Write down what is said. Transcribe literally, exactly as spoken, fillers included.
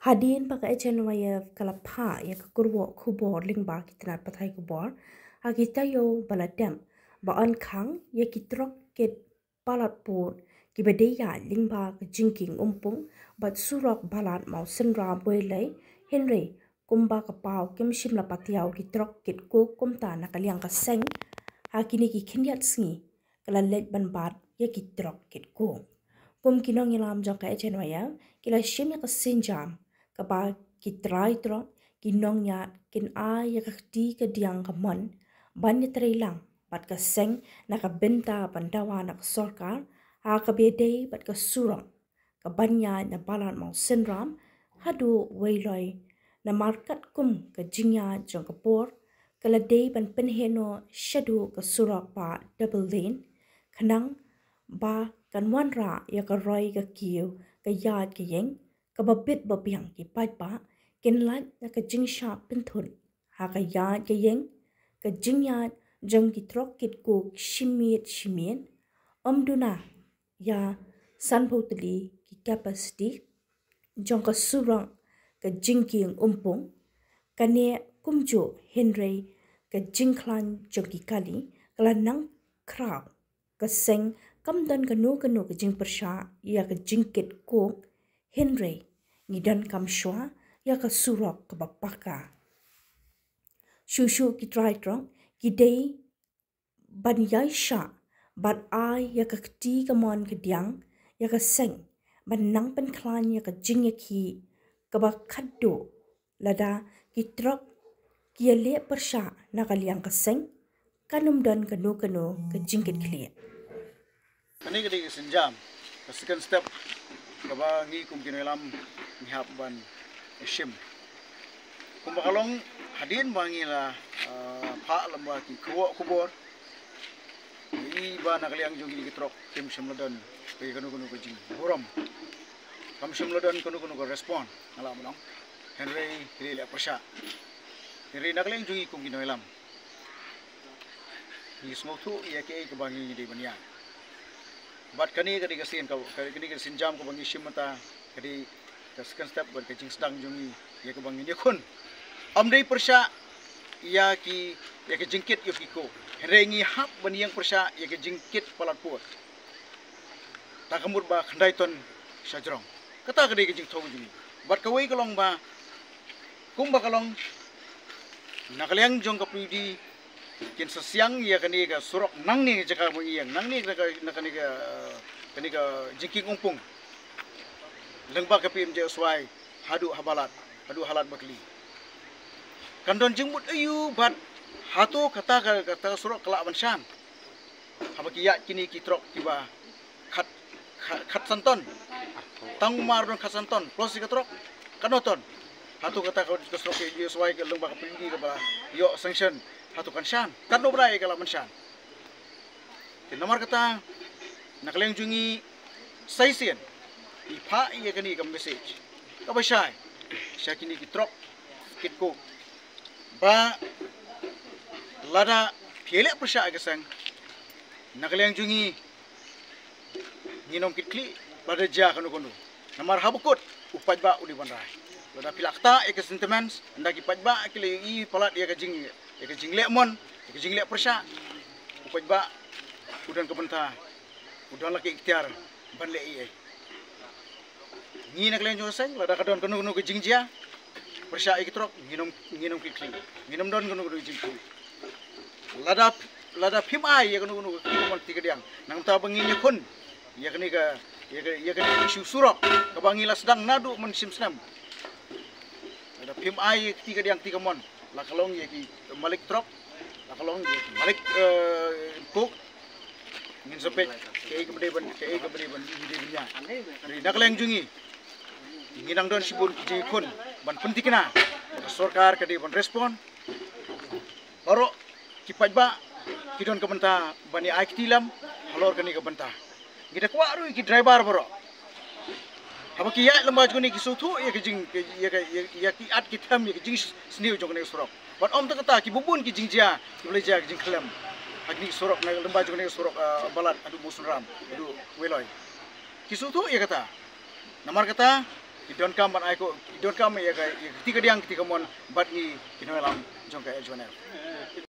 Hadien ba ka H N Y F ka la phah ïa ka kyrwoh khubor lyngba ki tnat pathai khubor ha ki taïew ba la dep, ba yn khang ïa ki trok kit palat pud kiba dei ïaid lyngba ka jingkieng umpung bad surok palat Mawsynram Wei Loi, hynrei kumba ka paw kim shym la patiaw ki trok kit kuk kumta na ka liang ka seng ha kine ki khyndiat sngi ka la leit ban bat ïa ki trok kit kuk. Kum ki nongïalam jong ka H N Y F ki la shim ïa ka sienjam kaba ki trai trok, ki nongïaid kin ai ïa ka kti ka diang ka mon ban ïatreilang bad ka seng na ka bynta ban dawa na ka sorkar ha kaba ïadei bad ka surok ka ban ïaid na palat Mawsynram haduh Wei Loi. Namar katkum ka jingïaid jong ka por ka la dei ban pynheh noh shaduh ka surok ba double lane, khnang ba kan wanrah ïa ka roi ka kiew, ka ïaid ka ïeng kaba bit ba biang. Ki paidbah kin lait na ka jingshah pynthut ha ka ïaid ka ïeng, ka jingïaid jong ki trok kit kuk shi miet shi miet, ym duna ïa sanphew tylli ki capacity jong ka surok ka jingkieng umpung. Kane kumjuh hynrei ka jingkhlaiñ jong ki kali ka la nang khraw. Ka seng kam don kano kano ka jingpyrshah ïa ka jingkit kuk, hynrei ngi donkam shuwa ïa ka surok kaba paka. Shuh shuh ki trai trok ki dei ban ïaishah bad ai ïa ka kti ka mon ka diang ïa ka seng ban nang pynkhlaiñ ïa ka jingïakhih kaba khatduh. Lada ki trok ki ïaleh pyrshah na ka liang ka seng, kan ym don kano kano ka jingkitkhlieh. Kane ka dei ka sienjam, ka second step kaba ngi kum ki nongïalam ngi hap ban shim. Kumba ka long hadien ba ngi la, ah, phah lyngba ki kyrwoh khubor, ngi i ba na ka liang jong kine ki trok kim shym la don kano kano ka jingburom, kam shym la don kano kano ka respond, nga lah ban ong. Hynrei ki dei leh pyrshah. Hynrei na ka liang jong ngi kum ki nongïalam ngi sngewthuh ïa kaei kaba ngi dei ban ïa. Bad kane ka dei ka sien ka, kane ka sienjam kaba ngi shim mynta ka dei ka second step bad ka jingsdang jong ngi ïa kaba ngi ïakhun. Ym dei pyrshah ïa ki, ïa ka jingkit ïa ki kuk, hynrei ngi hap ban ïeng pyrshah ïa ka jingkit palat pud. Ta ka mut ba khyndai ton sha jrong. Kata ka dei ka jingthoh jong ngi. Bad kawei ka long ba kumba ka long na ka liang jong ka P W D kin sa siang ïa kane ka surok nangne ka jaka ba ngi ïeng, nangne na ka, na kane ka, kane ka jingkieng umpung lyngba ka P M J S Y haduh ha palat, haduh ha Ladbakli. Kan don jingmut aïu bad hato kata ka, kata ka surok ka lah ban shan? Haba ki ïaid kine ki trok kiba khat, khat, khatsan ton. Tang u mar don khatsan ton plus ïa ka trok katno ton? Hato kata ka, ka surok ka P M J S Y ka lyngba ka P W D kaba ïoh sanction, hato kan shan? Katno bnai ka lah ban shan? Te namar kata na ka liang jong ngi sa shisien ngi phah ïa kane ka message kaba shai sha kine ki trok kit kuk ba lada phi leh pyrshah ïa ka seng, na ka liang jong ngi ngin ym kitkhlieh ba da jia kano kano. Namar haba kut u paidbah u dei ban rai. Lada phi la ktah ïa ka sentiments, ynda ki paidbah ki la ïohi palat ïa ka jing, ïa ka jingleh mon, ïa ka jingleh pyrshah, u paidbah u don ka bynta, u don la ka iktiar ban leh ei ei. Ngi na ka liang jong ka seng, lada ka don kano kano ka jingjia pyrshah ïa ki trok, ngin ym, ngin ym kitkhlieh, ngin ym don kano kano ka jingkitkhlieh. Lada, lada phim ai ïa kano kano ka kti ka mon kti ka diang, nangta ba ngin ïakhun ïa kane ka, ïa ka, ïa kane ka issue surok kaba ngi la sdang naduh mynshem snem. Lada phim ai ïa ka kti ka diang kti ka mon, la ka long ïa ki malik trok, la ka long ïa ki malik, eh, kuk, ngin sa peit kaei kaba dei ban, kaei kaba dei ban, dei ban ïa. Hynrei na ka liang jong ngi, ngi nang don shibun ki jingkhun ban pynthikna. Ka sorkar ka dei ban respond. Baroh ki paidbah ki don ka bynta ban ïa ai kti lem halor kane ka bynta. Ngi da kwah ruh ïa ki driver baroh, haba ki ïaid lem bad jong kane ki sngewthuh ïa ka jing, ïa ka, ïa, ïa ki at ki them, ïa ka jingsniew jong kane ka surok. Bad ym tang kata, kiba bun ki jingjia kiba la jia, ki jingkhlem ha kine ki surok, na lem bad jong kane ka surok, ah, Balat haduh Mawsynram haduh Wei Loi. Ki sngewthuh ïa kata. Namar kata ki donkam ban ai ko, ki donkam ïa ka, ïa ka kti kadiang kti kamon bad ngi ki nongïalam jong ka H one F.